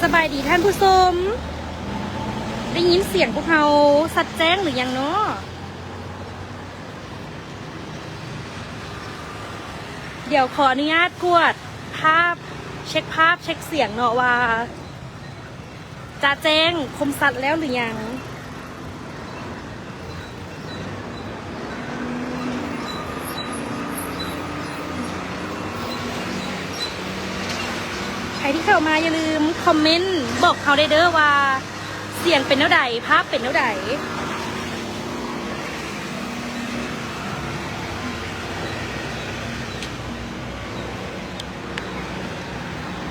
ສະບາຍດີທ່ານຜູ້ຊົມ, ໄດ້ຍິນສຽງພວກເຮົາຊັດແຈ້ງຫຼືຍັງເນາະ? ດຽວຂໍອະນຸຍາດກວດພາບ, ເຊັກພາບ, ເຊັກສຽງເນາະວ່າ ຈະແຈ້ງຄົມຊັດແລ້ວຫຼືຍັງ? ໃຜທີ່ເຂົ້າມາຢ່າລືມຄອມເມັນບອກເຮົາໄດ້ເດີ້ວ່າ ສຽງເປັນແນວໃດ, ພາບເປັນແນວໃດ?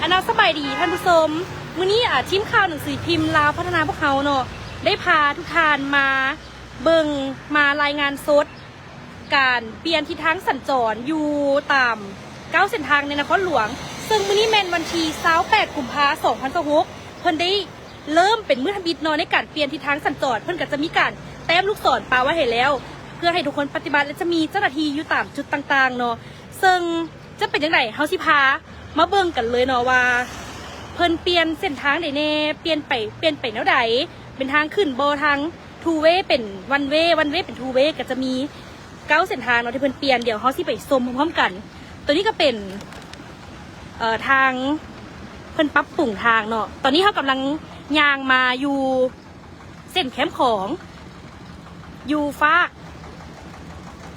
ອາ ເນາະ ສະບາຍດີທ່ານຜູ້ຊົມ, ມື້ນີ້ ອາ ທີມຂ່າວໜັງສືພິມລາວພັດທະນາພວກເຮົາເນາະ ໄດ້ພາທຸກທ່ານມາເບິ່ງ ມາລາຍງານສົດການປ່ຽນທິດທາງສັນຈອນຢູ່ຕາມເກົ້າເສັ້ນທາງໃນນະຄອນຫຼວງ, ເຊິ່ງມື້ນີ້ແມ່ນວັນທີຊາວແປດ ກຸມພາ ສອງພັນຊາວຫົກ ເພິ່ນໄດ້ເລີ່ມເປັນມື້ທຳອິດເນາະ ໃນການປ່ຽນທິດທາງສັນຈອນ. ເພິ່ນກໍຈະມີການແຕ້ມລູກສອນປະໄວ້ໃຫ້ແລ້ວ ເພື່ອໃຫ້ທຸກຄົນປະຕິບັດ ແລະ ຈະມີເຈົ້າໜ້າທີ່ຢູ່ຕາມຈຸດຕ່າງໆເນາະ, ເຊິ່ງ ຈະເປັນຈັ່ງໃດ ເຮົາຊິພາມາເບິ່ງກັນເລີຍເນາະວ່າ ເພິ່ນປ່ຽນເສັ້ນທາງໃດແດ່, ປ່ຽນໄປ, ປ່ຽນໄປແນວໃດ, ເປັນທາງຂຶ້ນບໍ່, ທາງ two way ເປັນ one way, one way ເປັນ two way ກໍຈະມີເກົ້າເສັ້ນທາງເນາະທີ່ເພິ່ນປ່ຽນ. ດຽວເຮົາຊິໄປຊົມພ້ອມໆກັນ. ໂຕນີ້ກໍເປັນ ເອີ ທາງ ເພິ່ນປັບປຸງທາງເນາະ. ຕອນນີ້ເຮົາກຳລັງຍ່າງມາຢູ່ ເສັ້ນແຄມຂອງ ຢູ່ຟາກ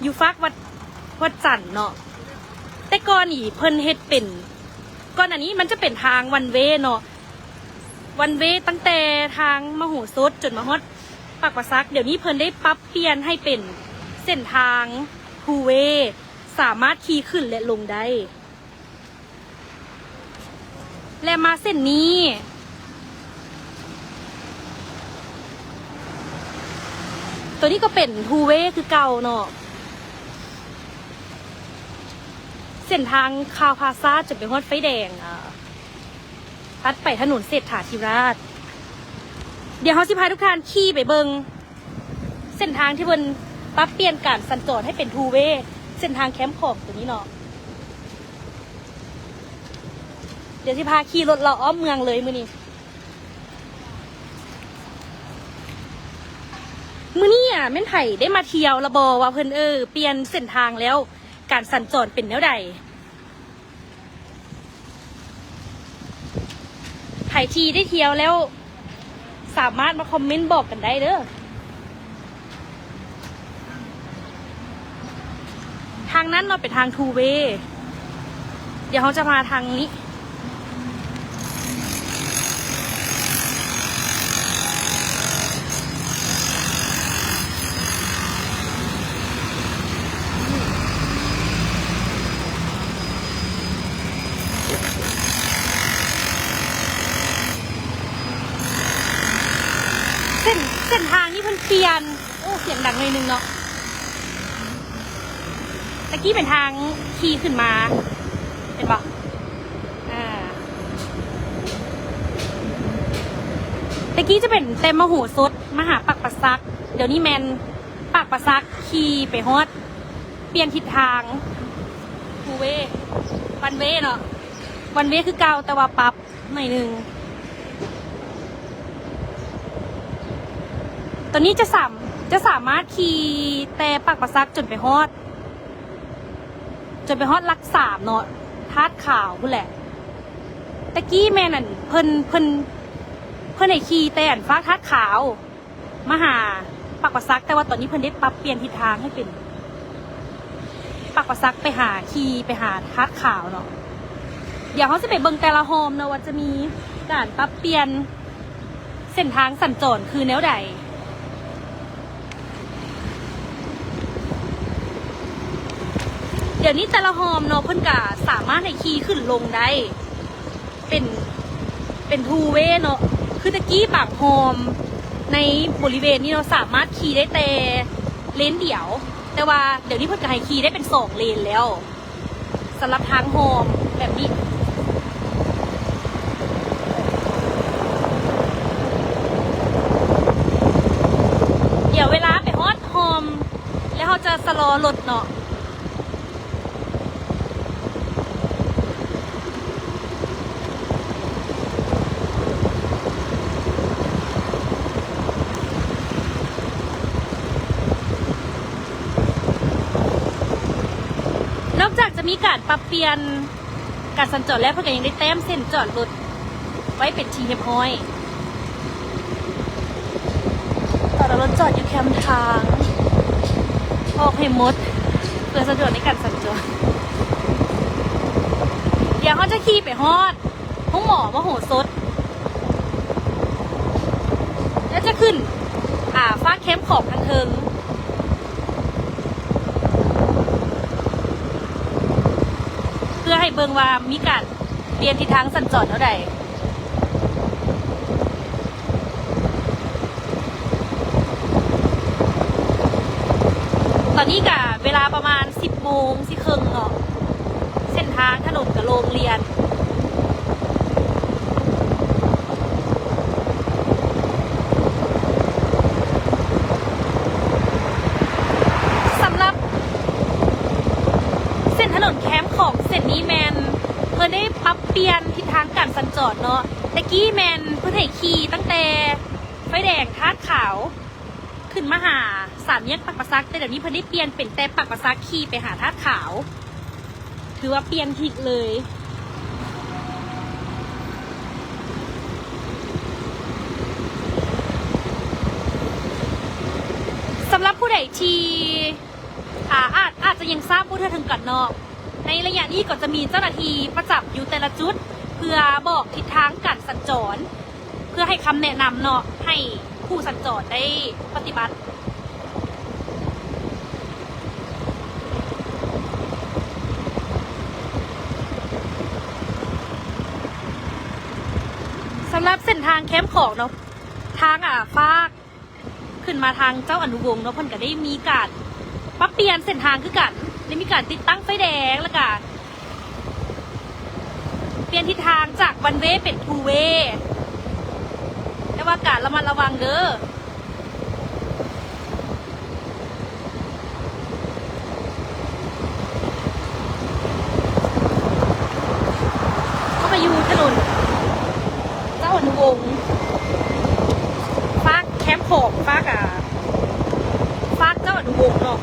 ຢູ່ຟາກວັດ ວັດຈັນເນາະ. ແຕ່ກ່ອນນີ້ເພິ່ນເຮັດເປັນ ກ່ອນໜ້ານີ້ມັນຈະເປັນທາງ one way ເນາະ, one way ຕັ້ງແຕ່ທາງມະໂຫສົດຈົນມາຮອດປາກປາສັກ. ດຽວນີ້ເພິ່ນໄດ້ປັບປ່ຽນໃຫ້ເປັນເສັ້ນທາງ two way ສາມາດຂີ່ຂຶ້ນ ແລະ ລົງໄດ້. ແລະ ມາເສັ້ນນີ້ ໂຕນີ້ກໍເປັນ two way ຄືເກົ່າເນາະ, ເສັ້ນທາງຄາວພາຊາຈົນໄປຮອດໄຟແດງ ເອີ ຕັດໄປຖະໜົນເສດຖາທິວາດ. ດຽວເຮົາຊິພາທຸກທ່ານຂີ່ໄປເບິ່ງ ເສັ້ນທາງທີ່ເພິ່ນປັບປ່ຽນການສັນຈອນໃຫ້ເປັນ two way ເສັ້ນທາງແຄມຂອງໂຕນີ້ເນາະ. ດຽວຊິພາຂີ່ລົດເລາະອ້ອມເມືອງເລີຍມື້ນີ້. ມື້ນີ້ ອາ ແມ່ນໃຜໄດ້ມາທ່ຽວລະບໍ່ ວ່າເພິ່ນ ເອີ ປ່ຽນເສັ້ນທາງແລ້ວ ການສັນຈອນເປັນແນວໃດ? ໃຜທີ່ໄດ້ທ່ຽວແລ້ວ ສາມາດມາຄອມເມັນບອກກັນໄດ້ເດີ້. ທາງນັ້ນເນາະ ເປັນທາງ two way. ດຽວເຮົາຈະມາທາງນີ້. ເສັ້ນ ເສັ້ນທາງນີ້ເພິ່ນປ່ຽນ. ໂອ້ ສຽງດັງໜ້ອຍໜຶ່ງເນາະ. ຕະກີ້ເປັນທາງຂີ່ຂຶ້ນມາ ເຫັນບໍ່? ອາ ຕະກີ້ຈະເປັນແຕ່ມະໂຫສົດມາຫາປາກປາສັກ, ດຽວນີ້ແມ່ນປາກປາສັກຂີ່ໄປຮອດ ປ່ຽນທິດທາງ two way one way ເນາະ, one way ຄືເກົ່າ ແຕ່ວ່າປັບໜ້ອຍໜຶ່ງ. ໂຕນີ້ຈະສາມ ຈະສາມາດຂີ່ແຕ່ປາກປາສັກຈົນໄປຮອດ ຈົນໄປຮອດຫຼັກສາມເນາະ, ທາດຂາວພຸ້ນແຫຼະ. ຕະກີ້ແມ່ນອັນ ເພິ່ນ ເພິ່ນ ເພິ່ນໃຫ້ຂີ່ແຕ່ອັນຟາກທາດຂາວ ມາຫາປາກປາສັກ, ແຕ່ວ່າຕອນນີ້ເພິ່ນໄດ້ປັບປ່ຽນທິດທາງໃຫ້ເປັນປາກປາສັກໄປຫາ ຂີ່ໄປຫາທາດຂາວເນາະ. ດຽວເຮົາຊິໄປເບິ່ງແຕ່ລະຮ່ອມເນາະ ວ່າຈະມີການປັບປ່ຽນເສັ້ນທາງສັນຈອນຄືແນວໃດ. ດຽວນີ້ແຕ່ລະຮ່ອມເນາະ ເພິ່ນກະສາມາດໃຫ້ຂີ່ຂຶ້ນລົງໄດ້ ເປັນ ເປັນ two way ເນາະ. ຄືແຕ່ກີ້ບາງຮ່ອມໃນບໍລິເວນນີ້ເນາະ ສາມາດຂີ່ໄດ້ແຕ່ເລນດຽວ, ແຕ່ວ່າດຽວນີ້ເພິ່ນກະໃຫ້ຂີ່ໄດ້ເປັນສອງເລນແລ້ວ ສຳລັບທາງຮ່ອມແບບນີ້. ດຽວເວລາໄປຮອດຮ່ອມ ແລ້ວເຮົາຈະຊະລໍລົດເນາະ. ມີການປັບປ່ຽນການສັນຈອນແລ້ວ ເພິ່ນກໍຍັງໄດ້ແຕ້ມເສັ້ນຈອດລົດໄວ້ເປັນທີ່ຮຽບຮ້ອຍ. ຈອດເອົາລົດຈອດຢູ່ແຄມທາງ ອອກໃຫ້ໝົດ ເພື່ອສະດວກໃນການສັນຈອນ. ດຽວເຮົາຈະຂີ່ໄປຮອດໂຮງໝໍມະໂຫສົດ ແລ້ວຈະຂຶ້ນ ອາ ຟາກແຄມຂອງທາງເທິງ ເພື່ອໃຫ້ເບິ່ງວ່າມີການປ່ຽນທິດທາງສັນຈອນແນວໃດ. ຕອນນີ້ກະເວລາປະມານສິບໂມງ ສິບເຄິ່ງເນາະ ເສັ້ນທາງຖະໜົນກະໂລ່ງລຽນ. ສຳລັບເສັ້ນຖະໜົນແຄມຂອງເສັ້ນນີ້ແມ່ນເພິ່ນໄດ້ປັບປ່ຽນທິດທາງການສັນຈອນເນາະ. ແຕ່ກີ້ແມ່ນເພິ່ນໃຫ້ຂີ່ຕັ້ງແຕ່ໄຟແດງທາດຂາວ ຂຶ້ນມາຫາສາມແຍກປາກປາສັກ, ແຕ່ດຽວນີ້ເພິ່ນໄດ້ປ່ຽນເປັນແຕ່ປາກປາສັກຂີ່ໄປຫາທາດຂາວ, ຖືວ່າປ່ຽນທິດເລີຍ. ສຳລັບຜູ້ໃດທີ່ ອາ ອາດ ອາດຈະຍັງຊາບບໍ່ທົ່ວເຖິງກັນເນາະ, ໃນໄລຍະນີ້ກໍຈະມີເຈົ້າໜ້າທີ່ປະຈຳຢູ່ແຕ່ລະຈຸດ ເພື່ອບອກທິດທາງການສັນຈອນ ເພື່ອໃຫ້ຄຳແນະນຳເນາະ ໃຫ້ຜູ້ສັນຈອນໄດ້ປະຕິບັດ. ສຳລັບເສັ້ນທາງແຄມຂອງເນາະ ທາງ ອາ ຟາກ ຂຶ້ນມາທາງເຈົ້າອະນຸວົງເນາະ ເພິ່ນກະໄດ້ມີການປັບປ່ຽນເສັ້ນທາງຄືກັນ, ໄດ້ມີການຕິດຕັ້ງໄຟແດງ ແລ້ວກະປ່ຽນທິດທາງຈາກວັນເວເປັນທູເວ, ແຕ່ວ່າກະລະມັດລະວັງເດີ້. ເຮົາກະຢູ່ຖະໜົນເຈົ້າອະນຸວົງ ຟາກແຄມຂອງ ຟາກ ອາ ຟາກເຈົ້າອະນຸວົງເນາະ.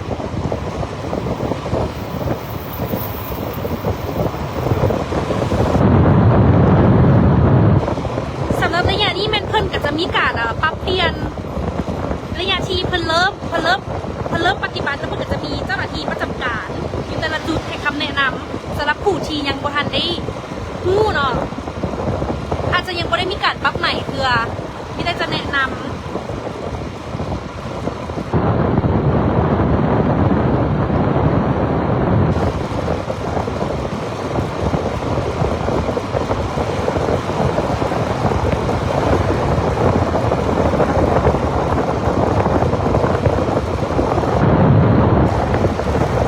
ສຳລັບໄລຍະນີ້ແມ່ນເພິ່ນກະຈະມີການ ອາ ປັບປ່ຽນ ໄລຍະທີ່ເພິ່ນເລີ່ມ ເພິ່ນເລີ່ມ ເພິ່ນເລີ່ມປະຕິບັດ ແລ້ວເພິ່ນກະຈະມີເຈົ້າໜ້າທີ່ປະຈຳການຢູ່ແຕ່ລະຈຸດໃຫ້ຄຳແນະນຳ ສຳລັບຜູ້ທີ່ຍັງບໍ່ທັນໄດ້ຮູ້ເນາະ, ອາດຈະຍັງບໍ່ໄດ້ມີການປັບໃໝເທື່ອ, ມີແຕ່ຈະແນະນຳ.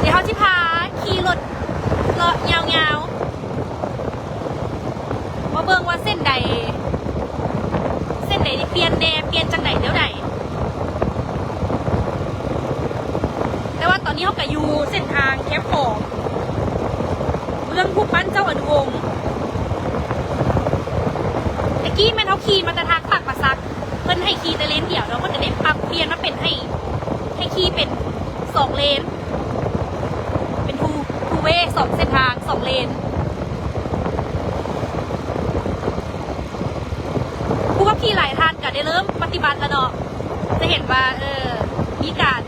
ດຽວເຮົາຊິພາຂີ່ລົດເລາະຍາວໆ ມາເບິ່ງວ່າເສັ້ນໃດ ເສັ້ນໃດໄດ້ປ່ຽນແດ່ ປ່ຽນຈັ່ງໃດແນວໃດ. ແຕ່ວ່າຕອນນີ້ເຮົາກະຢູ່ເສັ້ນທາງແຄມຂອງເບື້ອງຮູບປັ້ນເຈົ້າອະນຸວົງ. ແຕ່ກີ້ແມ່ນເຮົາຂີ່ມາແຕ່ທາງປາກປາສັກ ເພິ່ນໃຫ້ຂີ່ແຕ່ເລນດຽວເນາະ, ເພິ່ນກະໄດ້ປັບປ່ຽນມາເປັນໃຫ້ ໃຫ້ຂີ່ເປັນສອງເລນ ເປັນທູ ທູເວ ສອງເສັ້ນທາງ ສອງເລນ. ຜູ້ຂັບຂີ່ຫຼາຍທ່ານກະໄດ້ເລີ່ມປະຕິບັດແລ້ວເນາະ, ຈະເຫັນວ່າ ເອີ ມີການ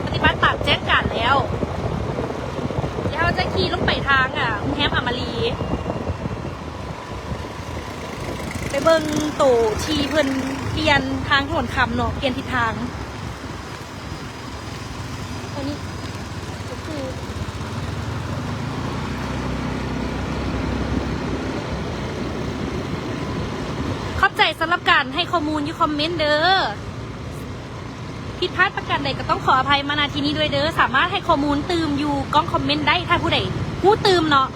ປະຕິບັດຕາມແຈ້ງການແລ້ວ. ດຽວເຮົາຈະຂີ່ລົງໄປທາງ ອາ ໂຮງແຮມອາມາຣີ ໄປເບິ່ງໂຕທີ່ເພິ່ນປ່ຽນທາງຖະໜົນຄຳເນາະ, ປ່ຽນທິດທາງ. ໂຕນີ້ກະຄື ຂອບໃຈສຳລັບການໃຫ້ຂໍ້ມູນຢູ່ຄອມເມັນເດີ້. ຜິດພາດປະການໃດກະຕ້ອງຂໍອະໄພມາ ນະ ທີ່ນີ້ດ້ວຍເດີ້. ສາມາດໃຫ້ຂໍ້ມູນຕື່ມຢູ່ກ່ອງຄອມເມັນໄດ້ ຖ້າຜູ້ໃດຮູ້ຕື່ມເນາະ.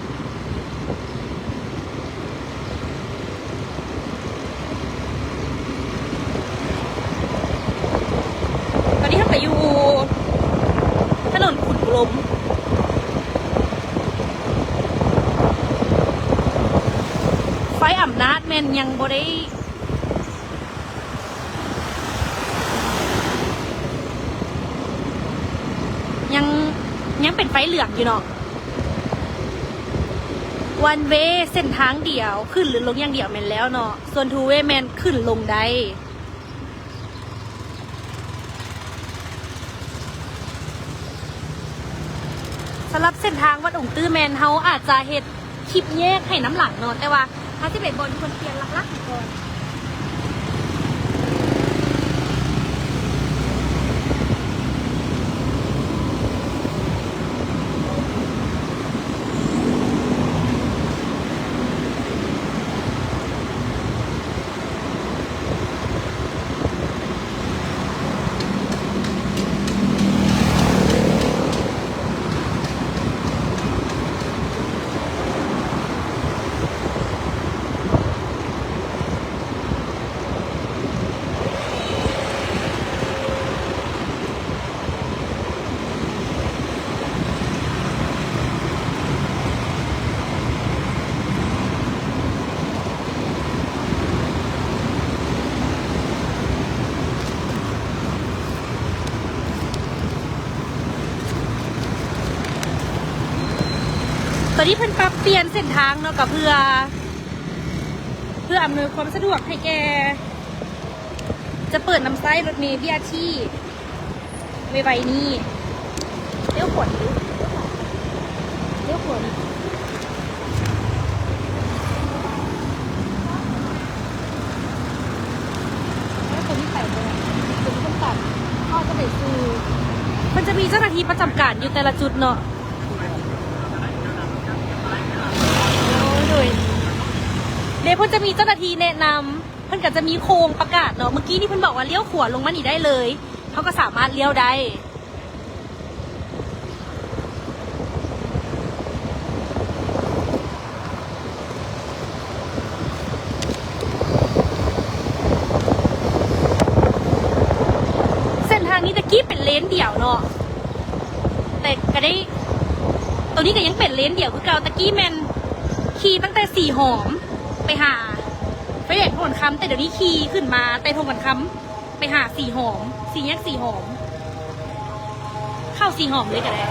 ຕອນນີ້ເຮົາກະຢູ່ຖະໜົນຂຸນອຸດົມ. ໄຟອຳນາດແມ່ນຍັງບໍ່ໄດ້ ຍັງ ຍັງເປັນໄຟເຫຼືອງຢູ່ເນາະ. One way ເສັ້ນທາງດຽວ ຂຶ້ນຫຼືລົງຢ່າງດຽວແມ່ນແລ້ວເນາະ, ສ່ວນ two way ແມ່ນຂຶ້ນລົງໄດ້. ສຳລັບເສັ້ນທາງວັດອົງຕື້ແມ່ນເຮົາອາດຈະເຮັດຄລິບແຍກໃຫ້ນຳຫຼັງເນາະ, ແຕ່ວ່າເຮົາຊິໄປບ່ອນທີ່ເພິ່ນປ່ຽນຫຼັກໆກ່ອນ. ຕອນນີ້ເພິ່ນປັບປ່ຽນເສັ້ນທາງເນາະ ກໍເພື່ອ ເພື່ອອຳນວຍຄວາມສະດວກໃຫ້ແກ່ ຈະເປີດນຳໃຊ້ລົດເມ ບີອາທີ ໄວໆນີ້. ລ້ຽວຂວານີ້ ລ້ຽວຂວານີ້ ແລ້ວຕົວນີ້ໄປບໍ່ໄດ້ ຕົວນີ້ເພິ່ນຕັດ ເຮົາຈະໄປສູ່ ເພິ່ນຈະມີເຈົ້າໜ້າທີ່ປະຈຳການຢູ່ແຕ່ລະຈຸດເນາະ. ໂດຍ ເດ ເພິ່ນຈະມີເຈົ້າໜ້າທີ່ແນະນຳ ເພິ່ນກໍຈະມີໂຄງປະກາດເນາະ. ເມື່ອກີ້ນີ້ເພິ່ນບອກວ່າລ້ຽວຂວາລົງມານີ້ໄດ້ເລີຍ, ເຮົາກໍສາມາດລ້ຽວໄດ້. ເສັ້ນທາງນີ້ແຕ່ກີ້ເປັນເລນດຽວເນາະ, ແຕ່ກໍໄດ້ ໂຕນີ້ກໍຍັງເປັນເລນດຽວຄືເກົ່າ. ແຕ່ກີ້ແມ່ນຂີ່ຕັ້ງແຕ່ສີຫອມໄປຫາໄຟແດງໂພນຄຳ, ແຕ່ດຽວນີ້ຂີ່ຂຶ້ນມາແຕ່ໂພນຄຳ ໄປຫາສີຫອມ, ສີ່ແຍກສີຫອມ, ເຂົ້າສີຫອມເລີຍກໍໄດ້.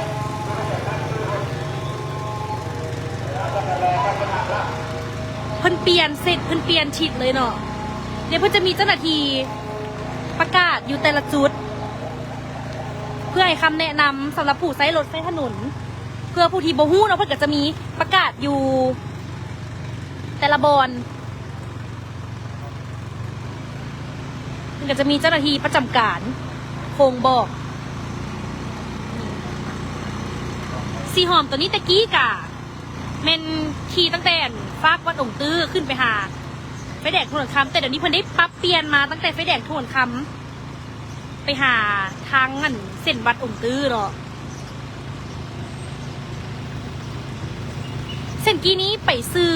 ເພິ່ນປ່ຽນເສັ້ນ ເພິ່ນປ່ຽນທິດເລີຍເນາະ. ດຽວເພິ່ນຈະມີເຈົ້າໜ້າທີ່ປະກາດຢູ່ແຕ່ລະຈຸດ ເພື່ອໃຫ້ຄຳແນະນຳສຳລັບຜູ້ໃຊ້ລົດໃຊ້ຖະໜົນ. ເພື່ອຜູ້ທີ່ບໍ່ຮູ້ເນາະ, ເພິ່ນກໍຈະມີປະກາດຢູ່ແຕ່ລະບ່ອນ. ມັນກໍຈະມີເຈົ້າໜ້າທີ່ປະຈຳການໂຄງບອກ. ສີຫອມໂຕນີ້ແຕ່ກີ້ກະແມ່ນຂີ່ຕັ້ງແຕ່ຟາກວັດອົງຕື້ຂຶ້ນໄປຫາໄຟແດງໂພນຄຳ, ແຕ່ດຽວນີ້ເພິ່ນໄດ້ປັບປ່ຽນມາຕັ້ງແຕ່ໄຟແດງໂພນຄຳ ໄປຫາທາງອັນເສັ້ນວັດອົງຕື້ເນາະ. ເສັ້ນກີ້ນີ້ໄປຊື່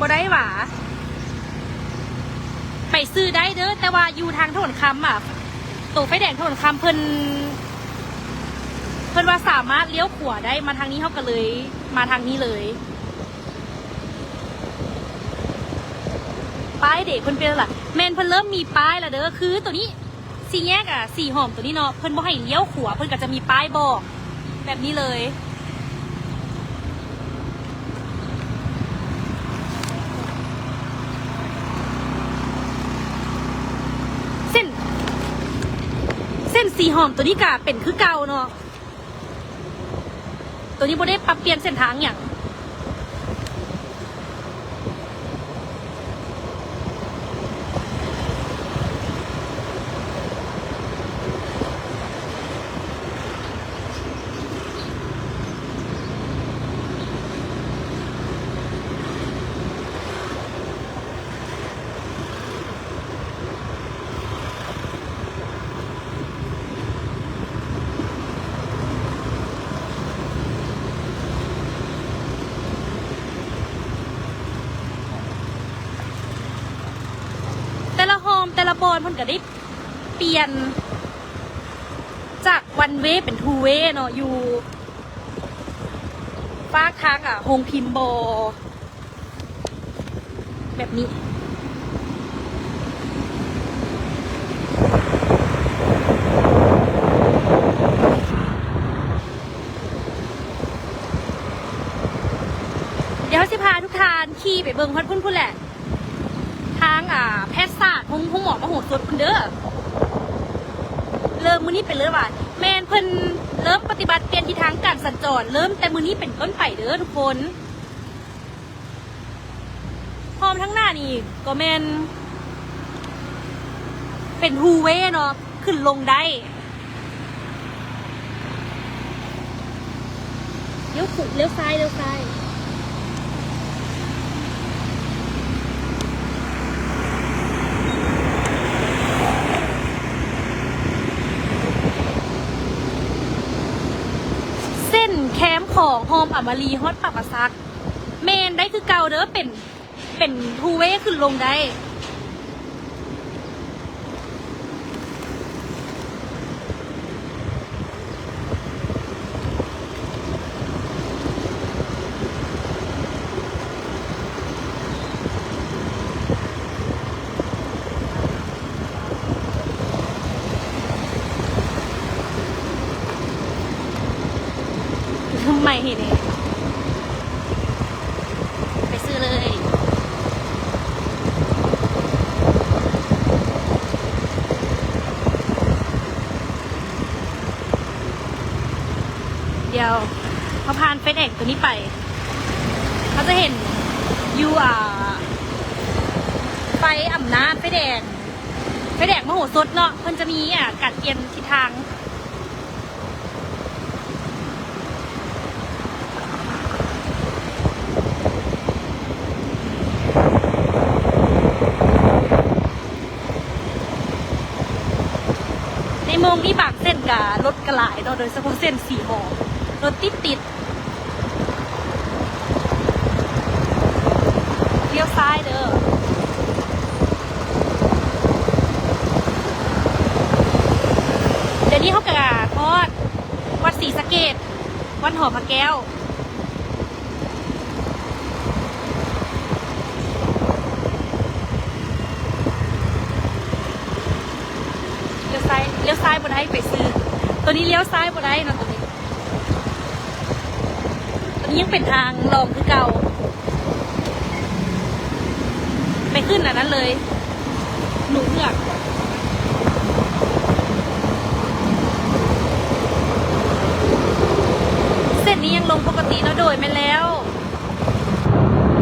ບໍ່ໄດ້ຫວາ? ໄປຊື່ໄດ້ເດີ, ແຕ່ວ່າຢູ່ທາງຖະໜົນຄຳອະ, ໂຕໄຟແດງຖະໜົນຄຳ ເພິ່ນ ເພິ່ນວ່າສາມາດລ້ຽວຂວາໄດ້, ມາທາງນີ້ ເຮົາກໍເລີຍມາທາງນີ້ເລີຍ. ປ້າຍເດ ເພິ່ນປ່ຽນລະ? ແມ່ນ ເພິ່ນເລີ່ມມີປ້າຍລະເດີ. ຄືໂຕນີ້ ສີ່ແຍກ ອາ ສີຫອມໂຕນີ້ເນາະ, ເພິ່ນບໍ່ໃຫ້ລ້ຽວຂວາ, ເພິ່ນກໍຈະມີປ້າຍບອກແບບນີ້ເລີຍ. ເສັ້ນ ເສັ້ນສີຫອມໂຕນີ້ກະເປັນຄືເກົ່າເນາະ. ໂຕນີ້ບໍ່ໄດ້ປັບປ່ຽນເສັ້ນທາງຫຍັງ. ແຕ່ລະຮ່ອງ ແຕ່ລະບ່ອນເພິ່ນກໍໄດ້ປ່ຽນຈາກ one way ເປັນ two way ເນາະ, ຢູ່ຟາກທາງ ອາ ໂຮງພິມບໍ ແບບນີ້. ດຽວເຮົາຊິພ ຂີ່ໄປເບິ່ງຮອດພຸ້ນພຸ້ນແຫຼະ ທາງ ອ່າ ແພດສາດ ໂຮງ ໂຮງໝໍມະໂຫສົດພຸ້ນເດີ. ເລີ່ມມື້ນີ້ເປັນເລີຍວ່າ ແມ່ນເພິ່ນເລີ່ມປະຕິບັດປ່ຽນທິດທາງການສັນຈອນ ເລີ່ມແຕ່ມື້ນີ້ເປັນຕົ້ນໄປເດີທຸກຄົນ. ພ້ອມທາງໜ້ານີ້ກໍແມ່ນເປັນທູເວເນາະ ຂຶ້ນລົງໄດ້. ລ້ຽວຂວາ ລ້ຽວຊ້າຍ ລ້ຽວຊ້າຍ. ເສັ້ນແຄມຂອງ ໂຮມອາມາຣີ ຮອດປາປາສັກ ແມ່ນໄດ້ຄືເກົ່າເດີ ເປັນ ເປັນທູເວຂຶ້ນລົງໄດ້. ໃໝ່ເຫັນເດ້ ໄປຊື້ເລີຍ. ດຽວເຮົາຜ່ານໄຟແດງຕົວນີ້ໄປ ເຮົາຈະເຫັນຢູ່ ອ່າ ໄຟອຳນາດ ໄຟແດງ ໄຟແດງມະໂຫສົດເນາະ ເພິ່ນຈະມີ ອ່າ ການປ່ຽນທິດທາງ. ໃນໂມງນີ້ບາງເສັ້ນກະລົດກະຫຼາຍເນາະ ໂດຍສະເພາະເສັ້ນສີໝອງ ລົດຕິດໆ. ລ້ຽວຊ້າຍເດີ. ດຽວນີ້ເຮົາກະຮອດວັດສີສະເກດ ວັດຫໍພະແກ້ວ. ລ້ຽວຊ້າຍ ລ້ຽວຊ້າຍບໍ່ໄດ້ ໄປຊື່ ໂຕນີ້ລ້ຽວຊ້າຍບໍ່ໄດ້ເນາະ ໂຕນີ້ ໂຕນີ້ຍັງເປັນທາງລອງຄືເກົ່າ. ໄປຂຶ້ນອັນນັ້ນເລີຍ ໜູເຜືອກ. ເສັ້ນນີ້ຍັງລົງປົກກະຕິເນາະ ໂດຍ ແມ່ນແລ້ວ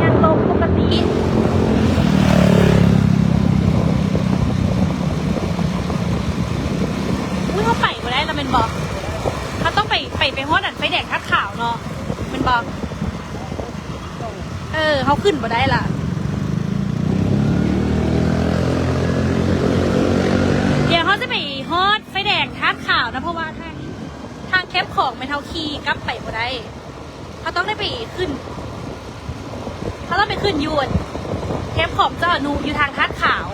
ຍັງລົງປົກກະຕິ. ອຸ້ຍ ເຮົາໄປບໍ່ໄດ້ລະແມ່ນບໍ່? ເຮົາຕ້ອງໄປ ໄປ ໄປຮອດອັນໄຟແດງທາດຂາວເນາະ ແມ່ນບໍ່? ເອີ ເຮົາຂຶ້ນບໍ່ໄດ້ລະ. ດຽວເຮົາຈະໄປຮອດໄຟແດງທາດຂາວນະ ເພາະວ່າທາງ ທາງແຄມຂອງແມ່ນເຮົາຂີ່ກັບໄປບໍ່ໄດ້ ເຮົາຕ້ອງໄດ້ໄປຂຶ້ນ ເຮົາຕ້ອງໄປຂຶ້ນຢູ່ແຄມຂອງເຈົ້າອະນຸ ຢູ່ທາງທາດຂາວ.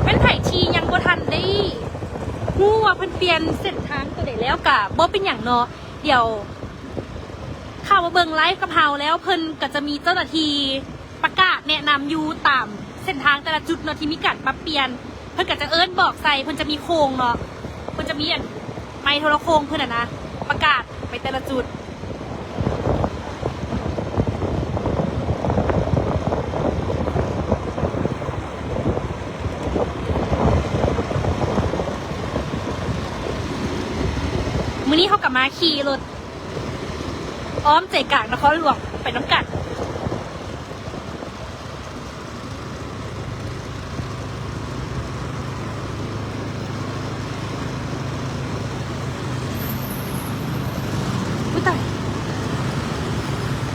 ແມ່ນໃຜທີ່ຍັງບໍ່ທັນໄດ້ຮູ້ວ່າເພິ່ນປ່ຽນເສັ້ນທາງໂຕໃດແລ້ວກະບໍ່ເປັນຫຍັງເນາະ ດຽວເຂົ້າມາເບິ່ງໄລຟ໌ກັບເຮົາແລ້ວ ເພິ່ນກະຈະມີເຈົ້າໜ້າທີ່ ປະກາດແນະນຳຢູ່ຕາມເສັ້ນທາງແຕ່ລະຈຸດເນາະ ທີ່ມີການປັບປ່ຽນ ເພິ່ນກະຈະເອີ້ນບອກໃສ່ ເພິ່ນຈະມີໂຄງເນາະ ເພິ່ນຈະມີອັນໄມໂທລະໂຄງເພິ່ນຫັ້ນນະ ປະກາດໄປແຕ່ລະຈຸດ. ມື້ນີ້ເຮົາກະມາຂີ່ລົດອ້ອມໃຈກາງນະຄອນຫຼວງໄປນຳກັນ. ອຸ້ຍຕາຍ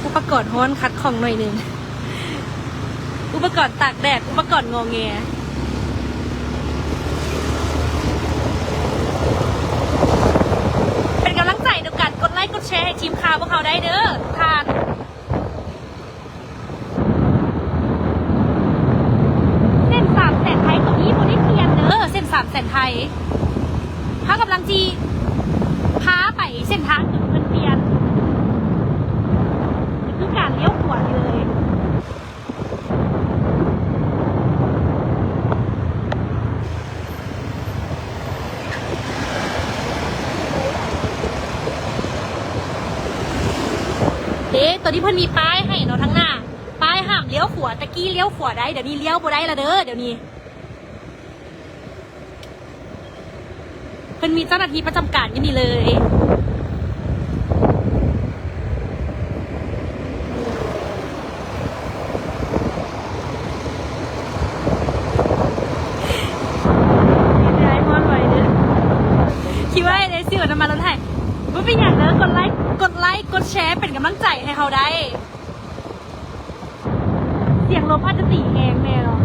ອຸປະກອນຮ້ອນຂັດຂ້ອງໜ້ອຍໜຶ່ງ ອຸປະກອນຕາກແດດ ອຸປະກອນງໍແງ. ເປັນກຳລັງໃຈໂດຍການກົດໄລກົດແຊໃຫ້ທີມຂ່າວພວກເຮົາໄດ້ເດີ ທ່ານ. ເສັ້ນສາມແສນໄທໂຕນີ້ບໍ່ໄດ້ປ່ຽນເດີ ເສັ້ນສາມແສນໄທ ເຮົາກຳລັງຊິພາໄປເສັ້ນທາງໂຕທີ່ເພິ່ນປ່ຽນ ກໍຄືການລ້ຽວຂວານີ້ເລີຍ. ເດ້ ໂຕນີ້ເພິ່ນມີປ້າຍໃຫ້ເນາະ ທາງໜ້າ ປ້າຍຫ້າມລ້ຽວຂວາ ຕະກີ້ລ້ຽວຂວາໄດ້ ດຽວນີ້ລ້ຽວບໍ່ໄດ້ລະເດີ ດຽວນີ້ ເພິ່ນມີເຈົ້າໜ້າທີ່ປະຈຳການຢູ່ນີ້ເລີຍ. ຄິດວ່າໄດ້ຊິເອົານ້ຳມັນລົດໃຫ້ ບໍ່ເປັນຫຍັງເດີ ກົດໄລ ກົດໄລ ກົດແຊ ເປັນກຳລັງໃຈໃຫ້ເຮົາໄດ້. ສຽງລົມອາດຈະຕີແຮງແດ່ເນາະ.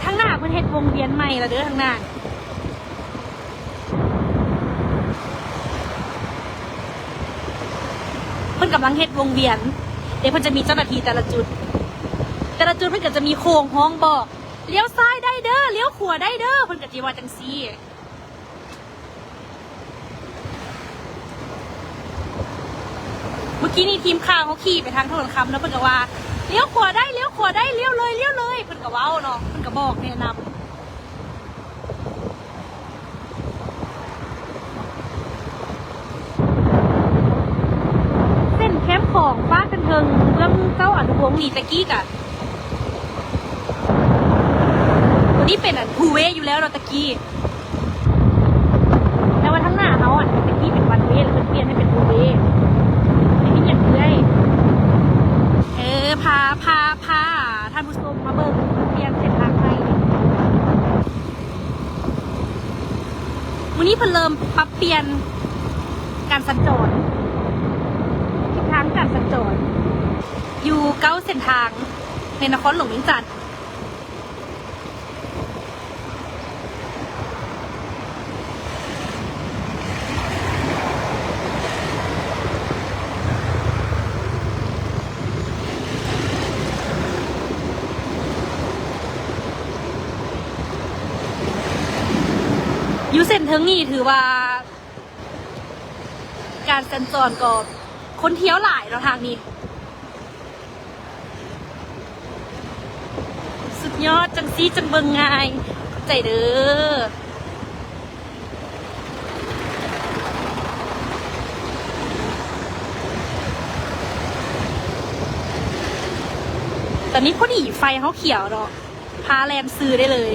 ທາງໜ້າເພິ່ນເຮັດວົງວຽນໃໝ່ລະເດີ ທາງໜ້າ ເພິ່ນກຳລັງເຮັດວົງວຽນ ເດ ເພິ່ນຈະມີເຈົ້າໜ້າທີ່ແຕ່ລະຈຸດ ແຕ່ລະຈຸດເພິ່ນກໍຈະມີໂຄງຮ້ອງບອກ ລ້ຽວຊ້າຍໄດ້ເດີ ລ້ຽວຂວາໄດ້ເດີ ເພິ່ນກໍຊິວ່າຈັ່ງຊີ້. ເມື່ອກີ້ນີ້ທີມຂ່າວເຮົາຂີ່ໄປທາງຖະໜົນຄຳເນາະ ເພິ່ນກໍວ່າ ລ້ຽວຂວາໄດ້ ລ້ຽວຂວາໄດ້ ລ້ຽວເລີຍ ລ້ຽວເລີຍ ເພິ່ນກໍເວົ້າເນາະ ເພິ່ນກໍບອກແນະນຳ. ເສັ້ນແຄມຂອງຟ້າຄັນເທິງເບື້ອງເຈົ້າອະນຸວົງນີ້ ແຕ່ກີ້ກະ ໂຕນີ້ເປັນອັນ two way ຢູ່ແລ້ວເນາະ ຕະກີ້ ແຕ່ວ່າທາງໜ້າເຮົາອັນ ຕະກີ້ເປັນ one way ແລ້ວເພິ່ນປ່ຽນໃຫ້ເປັນ two way ໄດ້ຍິນຫຍັງເອື້ອຍ? ເອີ ພາ ພາ ພາທ່ານຜູ້ຊົມມາເບິ່ງ ປ່ຽນເສັ້ນທາງໃໝ່. ມື້ນີ້ເພິ່ນເລີ່ມປັບປ່ຽນການສັນຈອນ ທິດທາງການສັນຈອນ ຢູ່ເກົ້າເສັ້ນທາງໃນນະຄອນຫຼວງວຽງຈັນ. ຢູ່ເສັ້ນເທິງນີ້ຖືວ່າ ການສັນຈອນກໍຄົນທ່ຽວຫຼາຍເນາະທາງນີ້. ສຸດຍອດ ຈັ່ງຊີ້ຈັ່ງເບິ່ງງ່າຍ ຂອບໃຈເດີ. ຕອນນີ້ພໍດີໄຟເຮົາຂຽວເນາະ ພາແລ່ນຊື່ໄດ້ເລີຍ.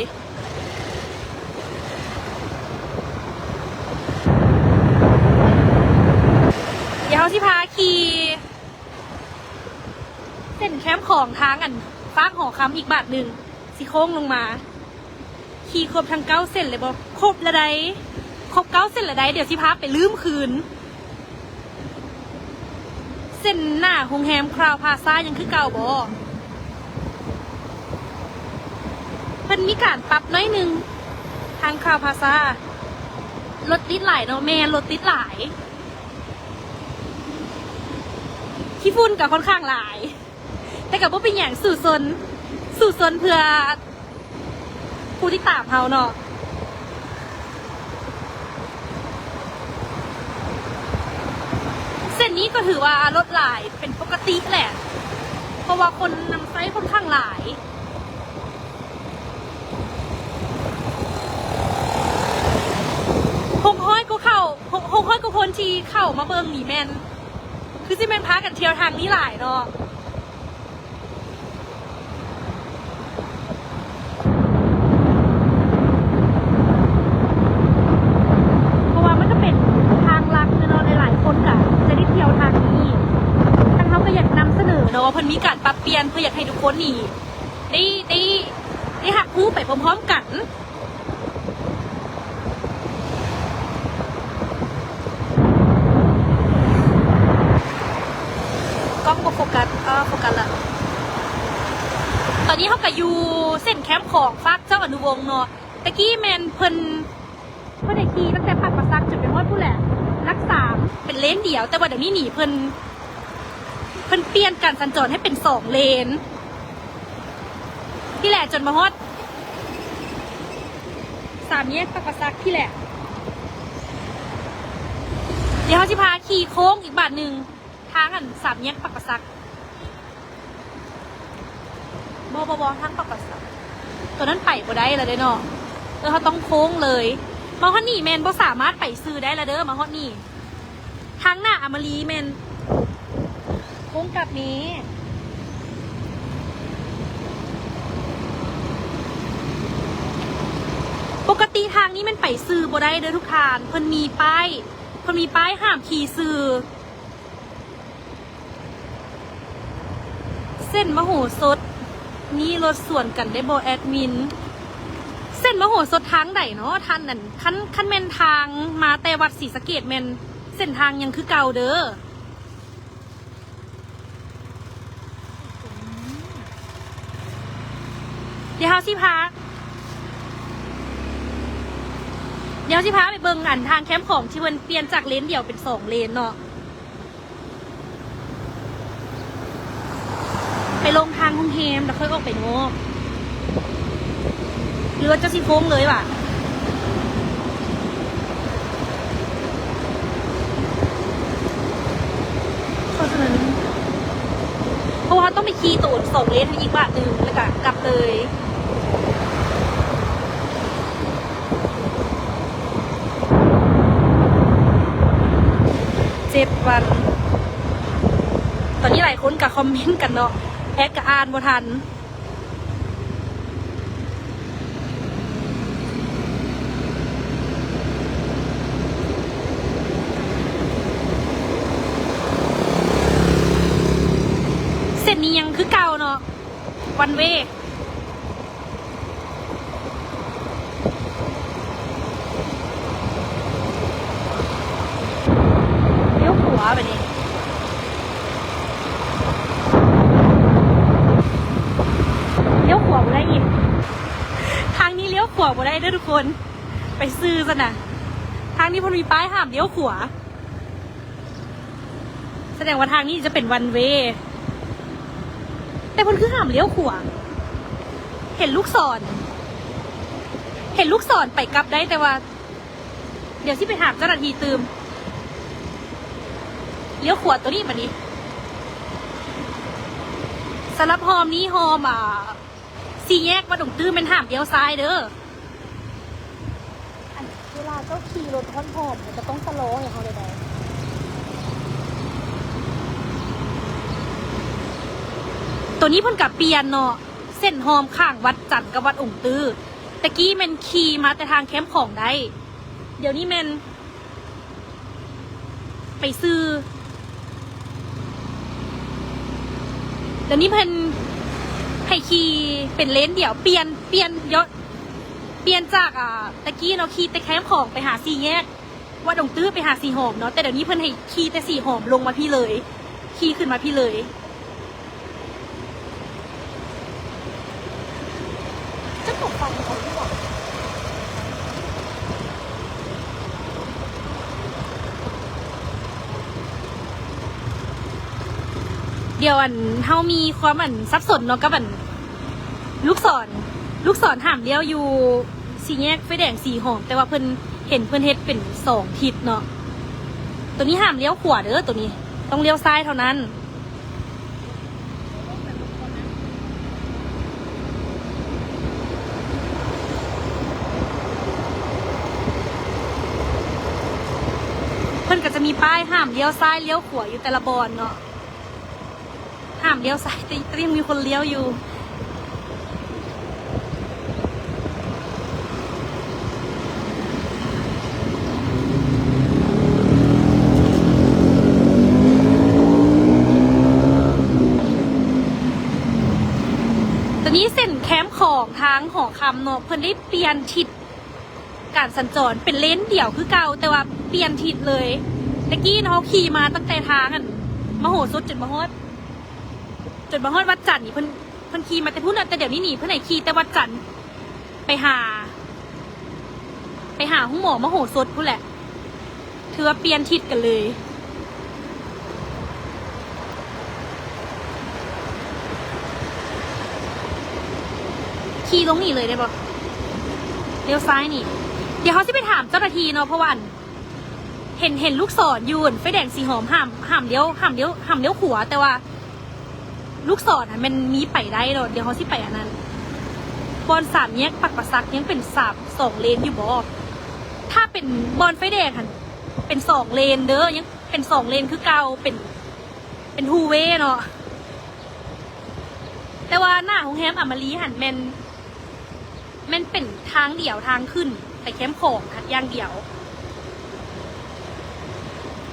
ດຽວເຮົາຊິພາຂີ່ເສັ້ນແຄມຂອງທາງອັນຟາກຫໍຄຳອີກບາດໜຶ່ງ ຊິໂຄ້ງລົງມາ. ຂີ່ຄົບທັງເກົ້າເສັ້ນເລີຍບໍ່? ຄົບລະໃດ ຄົບເກົ້າເສັ້ນລະໃດ ດຽວຊິພາໄປລືມຄືນ. ເສັ້ນໜ້າໂຮງແຮມຄຣາວພາຊາຍັງຄືເກົ່າບໍ່? ເພິ່ນມີການປັບໜ້ອຍໜຶ່ງ ທາງຄຣາວພາຊາ ລົດຕິດຫຼາຍເນາະ. ແມ່ນ ລົດຕິດຫຼາຍ ຂີ້ຝຸ່ນກໍຄ່ອນຂ້າງຫຼາຍ ແຕ່ກໍບໍ່ເປັນຫຍັງ ສູ້ຊົນ ສູ້ຊົນເພື່ອ ຜູ້ຕິດຕາມເຮົາເນາະ. ເສັ້ນນີ້ກໍຖືວ່າລົດຫຼາຍເປັນປົກກະຕິແຫຼະ ເພາະວ່າຄົນນຳໃຊ້ຄ່ອນຂ້າງຫຼາຍ. ຫົກຮ້ອຍກວ່າເຂົ້າ ຫົກ ຫົກຮ້ອຍກວ່າຄົນທີ່ເຂົ້າມາເບິ່ງນີ້ແມ່ນ ຄືຊິແມ່ນພາກັນທ່ຽວທາງນີ້ຫຼາຍເນາະ. ເພາະວ່າມັນກໍເປັນທາງຫຼັກແຫຼະເນາະ ຫຼາຍໆຄົນກໍຈະໄດ້ທ່ຽວທາງນີ້. ທາງເຮົາກໍຢາກນຳສະເໜີເນາະ ວ່າເພິ່ນມີການປັບປ່ຽນ ເພື່ອຢາກໃຫ້ທຸກຄົນນີ້ໄດ້ ໄດ້ ໄດ້ຮັບຮູ້ໄປພ້ອມໆກັນ. ກ້ອງບໍ່ໂຟກັສ ເອີ ໂຟກັສລະ. ຕອນນີ້ເຮົາກະຢູ່ເສັ້ນແຄມຂອງຟາກເຈົ້າອະນຸວົງເນາະ. ຕະກີ້ແມ່ນເພິ່ນ ເພິ່ນໃຫ້ຂີ່ຕັ້ງແຕ່ປາກປາສັກຈົນໄປຮອດພຸ້ນແຫຼະ ຫຼັກສາມ ເປັນເລນດຽວ, ແຕ່ວ່າດຽວນີ້ນີ້ເພິ່ນ ເພິ່ນປ່ຽນການສັນຈອນໃຫ້ເປັນສອງເລນ. ພີ້ແຫຼະ ຈົນມາຮອດສາມແຍກປາກປາສັກພີ້ແຫຼະ. ດຽວເຮົາຊິພາຂີ່ໂຄ້ງອີກບາດໜຶ່ງ ທາງອັນສາມແຍກປາກປາສັກ. ບໍ່ ບໍ່ ບໍ່ ທາງປາກປາສັກ ຕົວນັ້ນໄປບໍ່ໄດ້ລະເດ້ເນາະ. ເອີ ເຮົາຕ້ອງໂຄ້ງເລີຍ. ມາຮອດນີ້ແມ່ນບໍ່ສາມາດໄປຊື່ໄດ້ລະເດີ ມາຮອດນີ້. ທາງໜ້າອາມາຣີແມ່ນ ໂຄ້ງກັບນີ້ ປົກກະຕິທາງນີ້ແມ່ນໄປຊື່ບໍ່ໄດ້ເດີທຸກທ່ານ, ເພິ່ນມີປ້າຍ ເພິ່ນມີປ້າຍຫ້າມຂີ່ຊື່. ເສັ້ນມະໂຫສົດນີ້ລົດສວນກັນໄດ້ບໍ່ແອດມິນ? ເສັ້ນມະໂຫສົດທາງໃດເນາະທ່ານ? ອັນ ຄັນ ຄັນແມ່ນທາງມາແຕ່ວັດສີສະເກດ ແມ່ນເສັ້ນທາງຍັງຄືເກົ່າເດີ. ດຽວເຮົາຊິພາ ດຽວເຮົາຊິພາໄປເບິ່ງ ອັນ ທາງແຄມຂອງທີ່ເພິ່ນປ່ຽນຈາກເລນດຽວເປັນສອງເລນເນາະ. ໄປລົງທາງໂຮງແຮມ ແລ້ວຄ່ອຍອອກໄປນອກ. ຫຼືວ່າເຈົ້າຊິໂຄ້ງເລີຍຫວາ? ເພາະສະນັ້ນ ເພາະວ່າເຮົາຕ້ອງໄປຂີ່ໂຕນສອງເລນອີກບາດໜຶ່ງ ແລ້ວກະກັບເລີຍ. ເຈັດວັນ. ຕອນນີ້ຫຼາຍຄົນກະຄອມເມັນກັນເນາະ ແອດກະອ່ານບໍ່ທັນ. ເສັ້ນນີ້ຍັງຄືເກົ່າເນາະ ວັນເວ. ລ້ຽວຂວາບາດນີ້ ລ້ຽວຂວາບໍ່ໄດ້ອີກ. ທາງນີ້ລ້ຽວຂວາບໍ່ໄດ້ເດີທຸກຄົນ ໄປຊື່ຊັ້ນນະ. ທາງນີ້ເພິ່ນມີປ້າຍຫ້າມລ້ຽວຂວາ. ສະແດງວ່າທາງນີ້ຈະເປັນວັນເວ ແຕ່ເພິ່ນຄືຫ້າມລ້ຽວຂວາ. ເຫັນລູກສອນ ເຫັນລູກສອນໄປກັບໄດ້ ແຕ່ວ່າດຽວຊິໄປຖາມເຈົ້າໜ້າທີ່ຕື່ມ. ລ້ຽວຂວາໂຕນີ້ບາດນີ້. ສຳລັບຮ່ອມນີ້ ຮ່ອມ ອ່າ ສີ່ແຍກວັດອົງຕື້ ແມ່ນຫ້າມລ້ຽວຊ້າຍເດີ. ອັນເວລາເຈົ້າຂີ່ລົດຮ້ອນຫອມ ມັນຈະຕ້ອງຊະລໍໃຫ້ເຮົາແດ່ໃດ. ໂຕນີ້ເພິ່ນກະປ່ຽນເນາະ ເສັ້ນຮ່ອມຂ້າງວັດຈັນກັບວັດອົງຕື້. ແຕ່ກີ້ແມ່ນຂີ່ມາແຕ່ທາງແຄມຂອງໄດ້ ດຽວນີ້ແມ່ນ ໄປຊື່. ດຽວນີ້ເພິ່ນໃຫ້ຂີ່ເປັນເລນດຽວ ປ່ຽນ ປ່ຽນ ເຍາະ ປ່ຽນຈາກ ອ່າ ຕະກີ້ເນາະ ຂີ່ແຕ່ແຄມຂອງໄປຫາສີ່ແຍກວັດອົງຕື້ ໄປຫາສີຫອມເນາະ, ແຕ່ດຽວນີ້ເພິ່ນໃຫ້ຂີ່ແຕ່ສີຫອມລົງມາພີ້ເລີຍ ຂີ່ຂຶ້ນມາພີ້ເລີຍ. ດຽວອັນ ເຮົາມີຄວາມອັນສັບສົນເນາະ ກັບອັນລູກສອນ ລູກສອນຫ້າມລ້ຽວຢູ່ສີ່ແຍກໄຟແດງສີຫອມ, ແຕ່ວ່າເພິ່ນເຫັນເພິ່ນເຮັດເປັນສອງທິດເນາະ. ໂຕນີ້ຫ້າມລ້ຽວຂວາເດີ ໂຕນີ້ຕ້ອງລ້ຽວຊ້າຍເທົ່ານັ້ນ. ເພິ່ນກໍຈະມີປ້າຍຫ້າມລ້ຽວຊ້າຍລ້ຽວຂວາຢູ່ແຕ່ລະບ່ອນເນາະ. ຫ້າມລ້ຽວຊ້າຍ ແຕ່ ແຕ່ຍັງມີຄົນລ້ຽວຢູ່. ຕອນນີ້ເສັ້ນແຄມຂອງທາງຫໍຄຳເນາະ ເພິ່ນໄດ້ປ່ຽນທິດການສັນຈອນ ເປັນເລນດຽວຄືເກົ່າ ແຕ່ວ່າປ່ຽນທິດເລີຍ. ແຕ່ກີ້ເຮົາຂີ່ມາຕັ້ງແຕ່ທາງອັນມະໂຫສົດຈົນມາຮອດ ຈົນມາຮອດວັດຈັນນີ້ ເພິ່ນ ເພິ່ນຂີ່ມາແຕ່ພຸ້ນນະ, ແຕ່ດຽວນີ້ນີ້ເພິ່ນໃຫ້ຂີ່ແຕ່ວັດຈັນ ໄປຫາ ໄປຫາໂຮງໝໍມະໂຫສົດພຸ້ນແຫຼະ. ຖືວ່າປ່ຽນທິດກັນເລີຍ. ຂີ່ລົງນີ້ເລີຍໄດ້ບໍ່? ລ້ຽວຊ້າຍນີ້. ດຽວເຮົາຊິໄປຖາມເຈົ້າໜ້າທີ່ເນາະ ເພາະວ່າອັນ ເຫັນ ເຫັນລູກສອນຢູ່ ອັນ ໄຟແດງສີຫອມ ຫ້າມ ຫ້າມລ້ຽວ ຫ້າມລ້ຽວ ຫ້າມລ້ຽວຂວາ, ແຕ່ວ່າລູກສອນຫັ້ນແມ່ນມີໄປໄດ້ເນາະ. ດຽວເຮົາຊິໄປອັນນັ້ນ ບ່ອນສາມແຍກປັກປາສັກ ຍັງເປັນສາມ ສອງເລນຢູ່ບໍ່? ຖ້າເປັນບ່ອນໄຟແດງຫັ້ນ ເປັນສອງເລນເດີ ຍັງເປັນສອງເລນຄືເກົ່າ ເປັນ ເປັນ two way ເນາະ ແຕ່ວ່າໜ້າໂຮງແຮມອາມາຣີຫັ້ນແມ່ນ ແມ່ນເປັນທາງດຽວ ທາງຂຶ້ນໄປແຄມຂອງຫັ້ນຢ່າງດຽວ.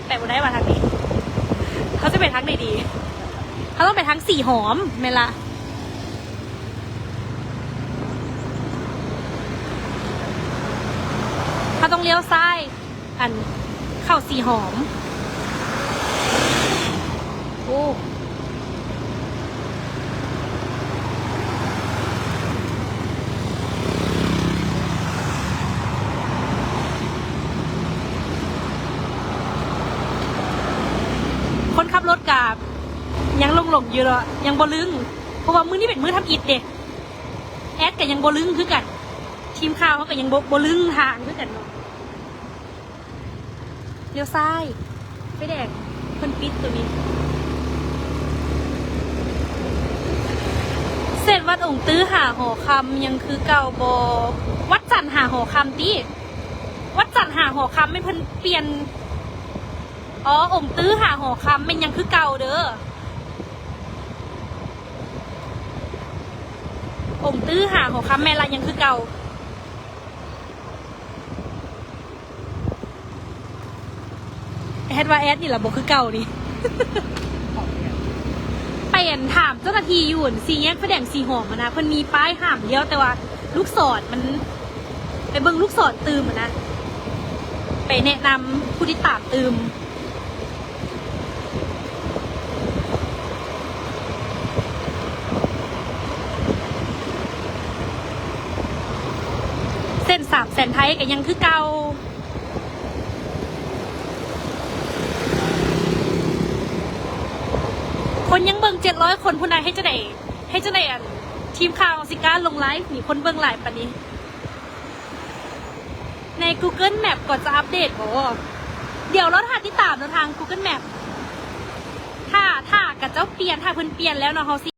ໄປບໍ່ໄດ້ວ່າທາງນີ້ ເຮົາຈະໄປທາງໃດດີ? ເຮົາຕ້ອງໄປທາງສີຫອມແມ່ນລະ ເຮົາຕ້ອງລ້ຽວຊ້າຍ ອັນ ເຂົ້າສີຫອມ. ໂອ້ ຄົນຂັບລົດກະຍັງຫຼົງໆຢູ່ເນາະ ຍັງບໍ່ລຶ້ງ ເພາະວ່າມື້ນີ້ເປັນມື້ທຳອິດເດ້. ແອດກະຍັງບໍ່ລຶ້ງຄືກັນ ທີມຂ່າວເຮົາກະຍັງບໍ່ ບໍ່ລຶ້ງທາງຄືກັນເນາະ. ລ້ຽວຊ້າຍ ໄຟແດງເພິ່ນປິດໂຕນີ້. ເສັ້ນວັດອົງຕື້ຫາຫໍຄຳຍັງຄືເກົ່າບໍ່? ວັດຈັນຫາຫໍຄຳຕິ? ວັດຈັນຫາຫໍຄຳແມ່ນເພິ່ນປ່ຽນ. ອໍ ອົງຕື້ຫາຫໍຄຳແມ່ນຍັງຄືເກົ່າເດີ. ອົງຕື້ຫາຫໍຄຳແມ່ນລະຍັງຄືເກົ່າ. ແອດວ່າແອດນີ້ລະບໍ່ຄືເກົ່ານີ້. ໄປ ອັນ ຖາມເຈົ້າໜ້າທີ່ຢູ່ ອັນ ສີ່ແຍກໄຟແດງສີຫອມຫັ້ນນະ ເພິ່ນມີປ້າຍຫ້າມລ້ຽວ ແຕ່ວ່າລູກສອນມັນ ໄປເບິ່ງລູກສອນຕື່ມຫັ້ນນະ ໄປແນະນຳຜູ້ຕິດຕາມຕື່ມ. ເສັ້ນສາມແສນໄທກະຍັງຄືເກົ່າ. ຄົນຍັງເບິ່ງເຈັດຮ້ອຍຄົນພຸ້ນນະ ເຮັດຈັ່ງໃດ ເຮັດຈັ່ງໃດ ອັນ ທີມຂ່າວເຮົາຊິກ້າລົງໄລຟ໌ນີ້ ຄົນເບິ່ງຫຼາຍປານນີ້. ໃນກູເກີນແມັບກໍຈະອັບເດດບໍ່? ດຽວລໍຖ້າຕິດຕາມເນາະ ທາງກູເກີນແມັບ ຖ້າ ຖ້າຂະເຈົ້າປ່ຽນ ຖ້າເພິ່ນປ່ຽນແລ້ວເນາະ ເຮົາຊິ